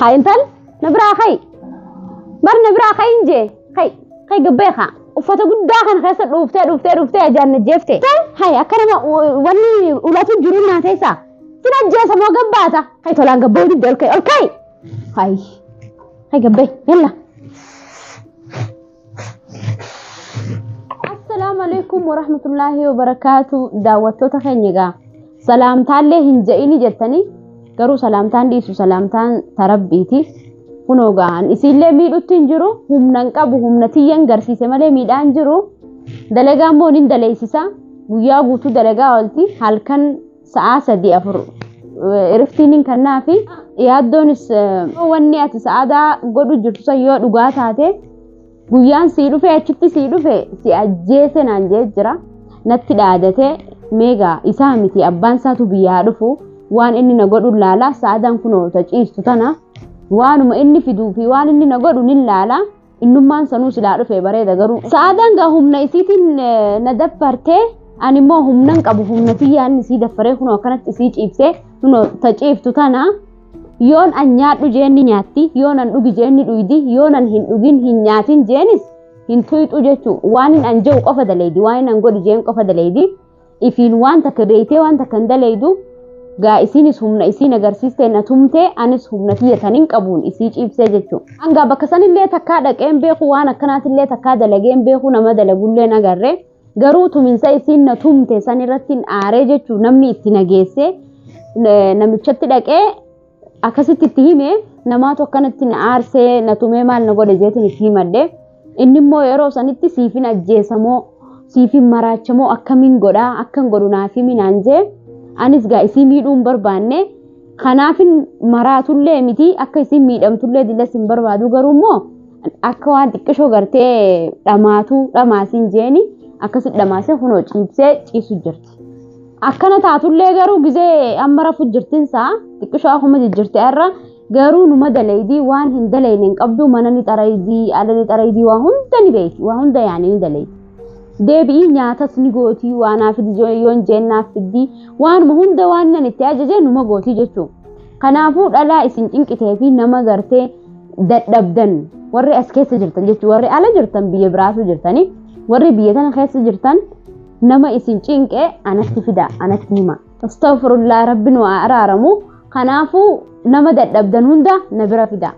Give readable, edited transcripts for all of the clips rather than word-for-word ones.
Haa intal na biraa ka'i. Bar na biraa ka'iin jee ka'i ka'i gabbee kaa. Uffata guddaa kana keessa dhuuftee dhuuftee dhuuftee ajaan na jeefte. Hay akka nama wanni ulatu jiru naa teessaa. Sin ajjeesa moo gabbaata? Hay tolaan gabba'uu didde ol ka'i ol ka'i. Hay hay gabbee yalla. Assalaamu alaikum warahmatullaahi wabarakaatu daawwattoota keenya egaa salaamtaallee hin je'ini jettanii garuu salaamtaan dhiisu salaamtaan tarabbiiti kunoo gahan isiillee miidhutti hin jiru humna hin qabu humna tiyyan garsiise malee miidhaa hin jiru dalagaa immoo nin daleessisa guyyaa guutuu dalagaa oolti halkan sa'aa 3 4 iriftiin hin kannaafi yaaddoonis wanni ati sa'aadaa godhu jirtu san yoo dhugaa taate guyyaan sii dhufe achitti sii dhufe si ajjeese naan jee jira natti dhaadate meegaa isaa miti abbaan isaatu biyyaa dhufu waan inni na godhu laala sa'aadaan kunoo ta ciistu tana waanuma inni fiduu fi waan inni na godhu nin laala Innummaan sanuu silaa dhufe bareeda garuu. Sa'aadaan gaa humna isiitiin na daffartee ani immoo humna hin qabu humna tiyyaan isii daffaree kunoo akkanatti isii ciibsee kunoo ta ciiftu tana yoon an nyaadhu jeen ni nyaatti yoon an dhugi jeen ni dhuydi yoon an hin dhugin hin nyaatin jeenis hin tuyxu jechuu waan hin an je'u qofa daleeydi waan hin an godhi jeen qofa daleeydi. Ifiin waan takka beeytee waan takka hin daleeydu gaa isiinis humna isiin agarsiistee na tumtee anis humna tiyya tanin qabuun isii ciibsee jechuu. An gaa bakka sanillee takkaa dhaqee hin beeku waan akkanaatillee takkaa dalagee hin beeku nama dalagullee hin agarre garuu tuminsa isiin na tumte san irratti aaree jechuu namni itti na geessee namichatti dhaqee akkasitti itti hime namaatu akkanatti na aarsee na tumee maal na godhe jeetiin itti himadhe inni immoo yeroo sanitti siifin ajjeesamoo siifin maraachamoo akkamiin godhaa akkan godhu naaf himi naan jee anis gaa isii miidhuu hin barbaanne kanaafin maraatullee miti akka isiin miidhamtullee dillas hin barbaadu garuu immoo akka waan xiqqishoo gartee dhamaatuu dhamaasiin jeeni akkasitti dhamaasee kunoo ciibsee ciisu jirti. Akkana taatullee garuu gizee amma rafu jirtinsaa xiqqishoo akkuma jijjirte irra garuu numa daleeydii waan hin daleeyne hin qabdu mana ni xaraydii ala ni xaraydii waa hunda ni beeyti waa hunda yaani ni daleeydi. Deebi'ii nyaatas ni gootii waa naa fidi yoon jeen naaf fiddii waanuma hunda waan nan itti ajaje numa gootii jechuu. Kanaafuu dhalaa isin cinqitee fi nama gartee dadhabdan warri as keessa jirtan jechuu warri ala jirtan biyya biraatu jirtanii warri biyya tana keessa jirtan nama isin cinqe anatti fida anatti hima. Astaghfirullah rabbi nu haa araaramu. Kanaafuu nama dadhabdan hunda na bira fida.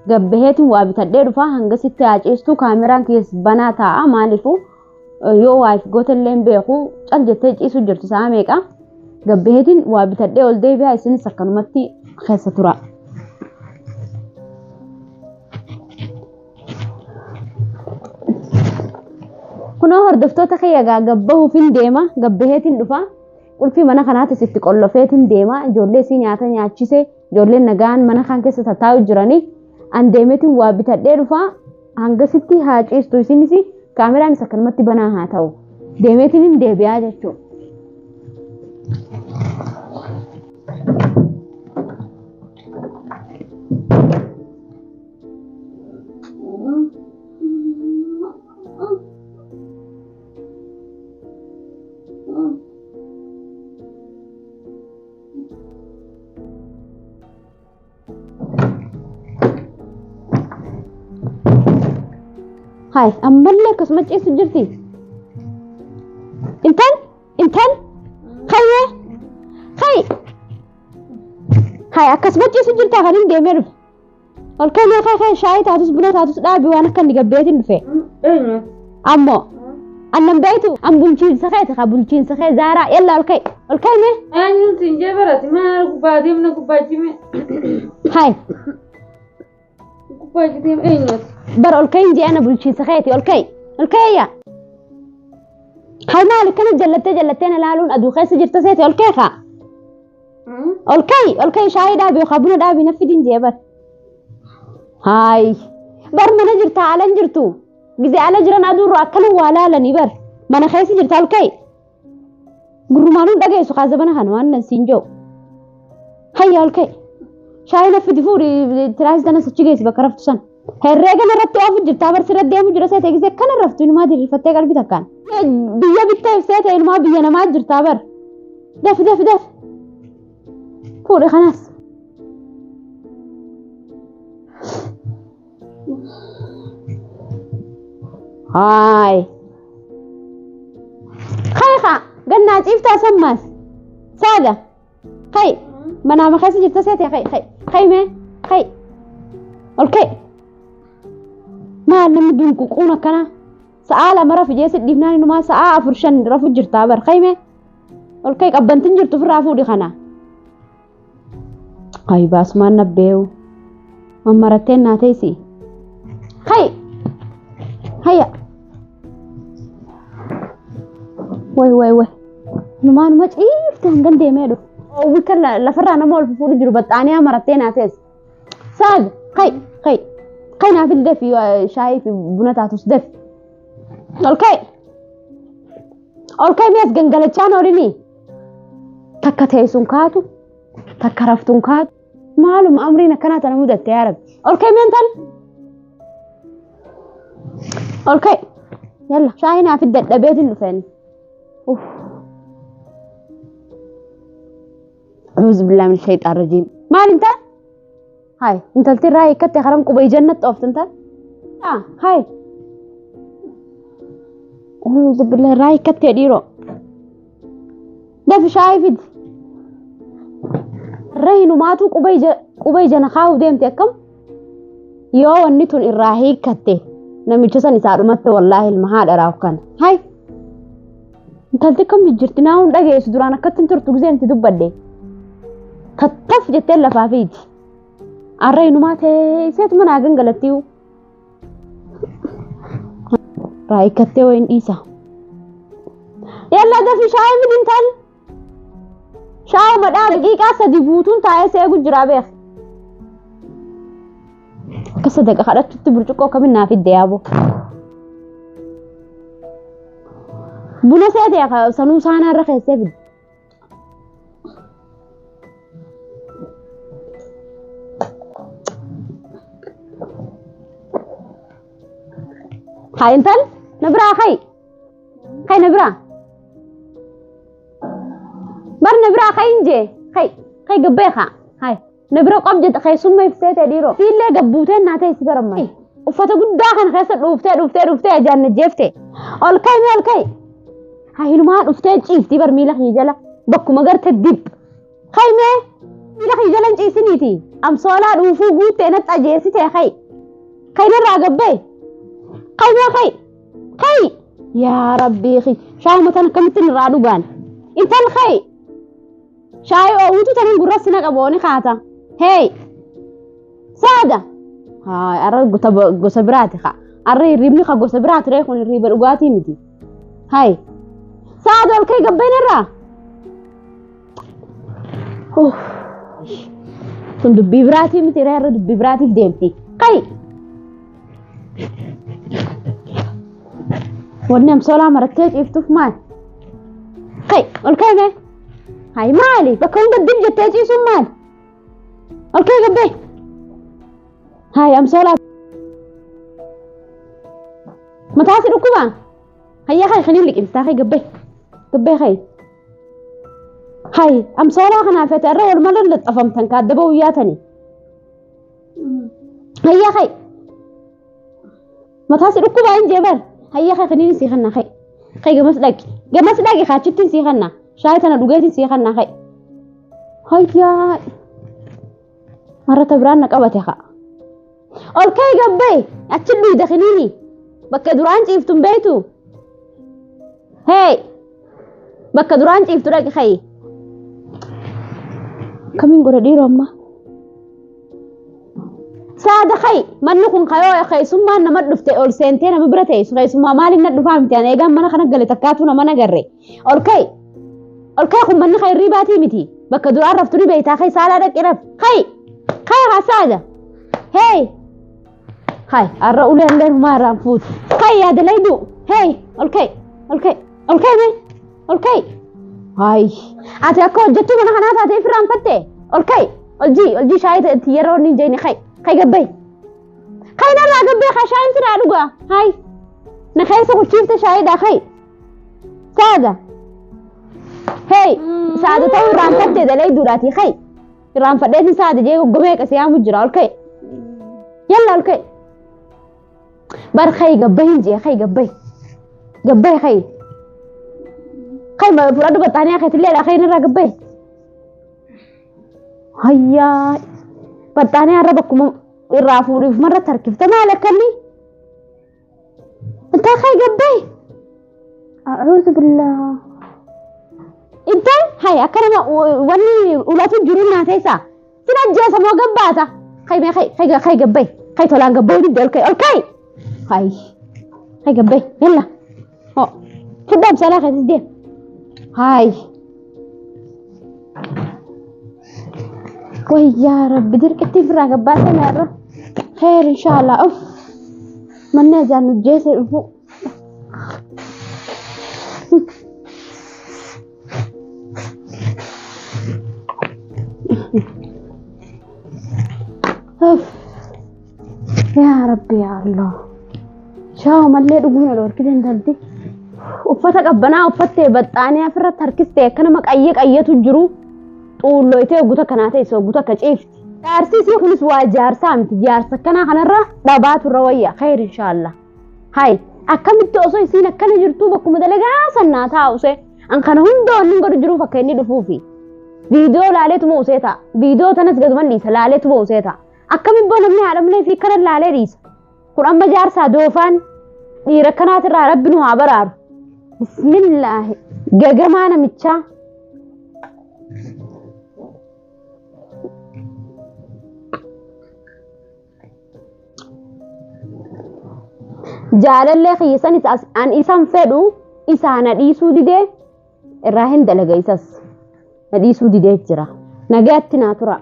Gabbaheetiin waa bitadhee dhufa hangasitti haa ciistu kaameraan keessa banaa taa'a maaliifuu yoo waa if gootellee hin beeku cal jettee ciisu jirti sa'a meeqa. Gabbaheetiin waa bitadhee ol deebi'a isinis akkanumatti keessa tura. Kunoo hordoftoota kiyya gaa gabbahuufin deema gabbaheetiin dhufa qulfii mana kanaatis itti qollofeetiin deema ijoollee isii nyaata nyaachise ijoolleen nagaan mana kan keessa tattaa'u jiranii an deemeetiin waa bitadhee dhufa hangasitti haa ciistu isinis kaameraanis akkanumatti banaa haa ta'u deemeetiin hin deebi'aa jechuudha. Hai, ammallee akkasuma ciisu jirti. Intal, intal, hayyee, hay. Hai, akkasuma ciisu jirta kan hin deemee dhufe. Ol ka'ii mee ka'ii ka'ii shaayii taatus buna taatus dhaabi waan akka inni gabbeetiin dhufe. Eenyu? Ammoo annan beektu an bulchiinsa keeti ka bulchiinsa kee zaaraa yalla ol ka'i ol ka'i mee. Eenyuun siin jee barate maal gubbaa deemna gubbaa jime. Hayi Gubbaa deem eenyuti? bar ol ka'iin jee ana bulchiinsa keeti ol ka'i ol ka'i yaa. Hayi maali akkana jallattee jallattee na laaluun aduu keessa jirta seeti ol ka'i kaa. Ol ka'i, ol ka'i shaayii dhaabi yookaan buna dhaabi na fidin jee bar. Haay. Bar mana jirta ala hin jirtu. Gizee ala jiran aduurra akkana waa laalanii bar. Mana keessa jirta ol ka'i. Gurrumaanuun dhageessu kaa zabana kana waan nan siin jiru. Hayya ol ka'i. Shaayii na fidi fuudhi tiraasii tana achi geessi bakka raftu san. Herreega narratti oofu jirta bar sirra deemu jira seete gizee kana raftu inumaa diriirfattee qalbii takkaan. Biyya bitteef seete inumaa biyya namaa jirta bar. Dafi dafi dafi. Fuudhi kanas. Haay. Kai haa gannaa ciiftaa sammaas. Saada. Kai manaama keessa jirta seete kai kai kai mee kai ol kai. Maal namni dunququun akkanaa sa'aa 2 rafu jee si dhiifnaan inumaa sa'aa 4 5 rafu jirtaa bar kai mee ol kai qabbantin jirtu ofirraa fuudhi kana. Ay baasumaan nabbeewu mammaratteen naa teessi. Kai hayya way way way inumaanuma ciifte hangan deemee dhufu. Oowwi kan lafarraa nama ol fuudhu jiru baxxaaniyaa marattee naa teessi. Saad kai kai kai naaf fidi dafi shaayii fi buna taatus dafi. Ol kai ol kai mi'as gangalachaan oolinii takka teessuun kaatu takka raftuun kaatu maaluma amriin akkanaa tana mudatte yaa rabbi. Ol kai mi'an ol kai yalla shaayii naaf fidi dadhabeetiin dhufeen. Auzu billahi min shaytaan rajiim. Maal intal? Hai, intalti irraa hiikkatte karan quba ijannatti ooftu intal? Ah, hai. Auzu billahi irraa hiikkatte dhiiroo. Dafi shaayii fidi. Irra hinumaatu quba ija na kaa'uuf deemte akkam? Yoo wanni tun irraa hiikkatte namicha san isaa dhumatte wallaahi ilma haadha raaf kana. Hai. Intalti kam jijjiirti naa hun dhageessu duraan akkatti hin turtu giseen itti dubbadhe. Tattaf jetteen lafaa fiiti. Arra hinumaa teesseetuma naa gangalattiyu. Irraa hiikkattee wayin dhiisa. Yalla dafi shaayii fidi intal. Shaayuma dhaa daqiiqaa 3 guutuun taa'ee si eegu jira beek. Akka sadaqa kadhachutti burcuqqoo akkamiin naa fidde yaaboo. Buna seete sanuu saanaa irra keessee fidde. Haa intal na biraa kai. Kai na biraa. Bar na biraa kai hin jee. Kai kai gabbee kaa. Hai na bira qob jette keessummaa ibseete dhiiroo. Siillee gabbuuteen naa ta'e si baramma. Uffata guddaa kana keessa dhuuftee dhuuftee dhuuftee ajaan na jeefte. Ol kai mee ol kai. Haa hinumaa dhuftee ciiftii bar miila kiyya jala. Bakkuma garte dib. Kai mee miila kiyya jala hin ciisiniiti. Amsoolaa dhuufuu guuttee natti ajeessite kai. Kai narraa gabbee. Kai mee kai. Kai. Yaa rabbii ki. Shaayuma tan akkamittiin irraa dhugaan. Intal kai. Shaayii oowwitu tanin gurra sina qabooni kaata. Hey. Saada. Haa arra gosa biraati ka. Arra hirribni ka gosa biraati ree kun hirriba dhugaatii miti. Hai. Saada ol kai gabbeen irraa. Kun dubbii biraatii miti ree arra dubbii biraatiif deemti. Kai. Wanni amsoolaa marattee ciiftuuf maal? Kai ol kai mee. Hai maali? Bakka hunda dib jettee ciisuun maali? Ol kai gabbee. Hai amsoolaa. Mataa si dhukkubaa? Hayyaa kai kaniin liqimsitaa kai gabbee. Gabbee kai. Hai amsoolaa kanaaf ati irra wal mala laxxafamtan kaaddaba guyyaatanii. Hayyaa kai. Mataa si dhukkubaa hin jee bar. Hayyaa kai kaniin sii kannaa kai. Kai gamas dhaqi. Gamas dhaqi kaachittiin sii kannaa. Shaayii tana dhugeetiin sii kannaa kai. Hayyaa. Marata biraan na qabate haa. Ol kai gabbee achi dhuyda kiniini. Bakka duraan ciiftu hin beektu. Hey. Bakka duraan ciiftu dhaqi kai. Kamiin godha dhiiroo amma? Saada kai manni kun kayoo keessummaan nama dhufte ol seentee nama bira teessu keessummaa maaliin na dhufaa miti ani eegaan mana kana gale takkaatu nama nagarre ol kai ol kai kun manni kai hirribaatii miti bakka duraan raftu ni beektaa kai saalaa dhaqi raf kai kai haa saada hey kai har'a ulee illee humaa irraan fuutu kai yaada laydu hey ol kai ol kai ol kai mee ol kai Hai ati akka hojjettuu mana kanaa taatee firraan fatte ol kai ol jii ol jii shaayii itti yeroo inni hin jeeni kai kai gabbee kai narraa gabbee kaa shaayiin siraa dhugaa hai na keessa kuchiifte shaayiidhaa kai saada hey saada ta'uu irraanfatte dalayduudhaati kai irraanfadheetin saada jee goggomee qasee yaamu jira ol kai yalla ol kai Bar khayi gabbahi hin jee khayi gabbahi. Gabbahi khayi. Khayi fudhadhu baxxaanii keetillee dha khayi irraa gabbahi. Hayyaa baxxaanii har'a bakkuma irraa fuudhuuf marratti harkifta maal akkanni? Intal khayi gabbahi. A'uuzu billah. Intal hay akka nama wanni ulatu jiru naa teessa. Sin ajjeesa moo gabbaata? Khayi mee khayi khayi khayi gabbahi. Khayi tolaan gabbahu didde ol ka'i ol ka'i. Hay khayi gabbahi yalla. Ho fudhaa amsaalaa keetis deem. Hay. Way yaa rabbi dirqitti ofirraa gabbaasee na irra. Kheer inshaallah. Uff. Manni ajaan nu jeese dhufu. Uff. Yaa rabbi yaa Allah. Shaawa mallee dhuguu na dhorkite intalti. Uffata qabbanaa uffattee baxxaanee ofirratti harkistee akka nama qayyee qayyetu jiru xuulloytee ogguta kanaa teesse ogguta akka ciifti. Jaarsi isii kunis waa jaarsaa miti jaarsa akkanaa kanarra dhabaatu irra wayya khayr inshaallah. Hay akkamitti osoo isiin akkana jirtuu bakkuma dalagaa sannaa taa'use an kana hunda wanni godhu jiruuf akka inni dhufuufi. Viidiyoo laaleetuma usee ta'a. Viidiyoo tanas gaduman dhiisa laaleetuma usee ta'a. Akkamiin boo namni haadha malee fi kana laalee dhiisa. Kun amma jaarsaa doofaan dhiira akkanaatirraa rabbi nu haa baraaru. Bismillaahi. Gagamaa namichaa. Jaalallee kiyya sanis an isan fedhu isaa na dhiisuu didee irraa hin dalaga isas na dhiisuu didee jira. Nagaatti naa tura.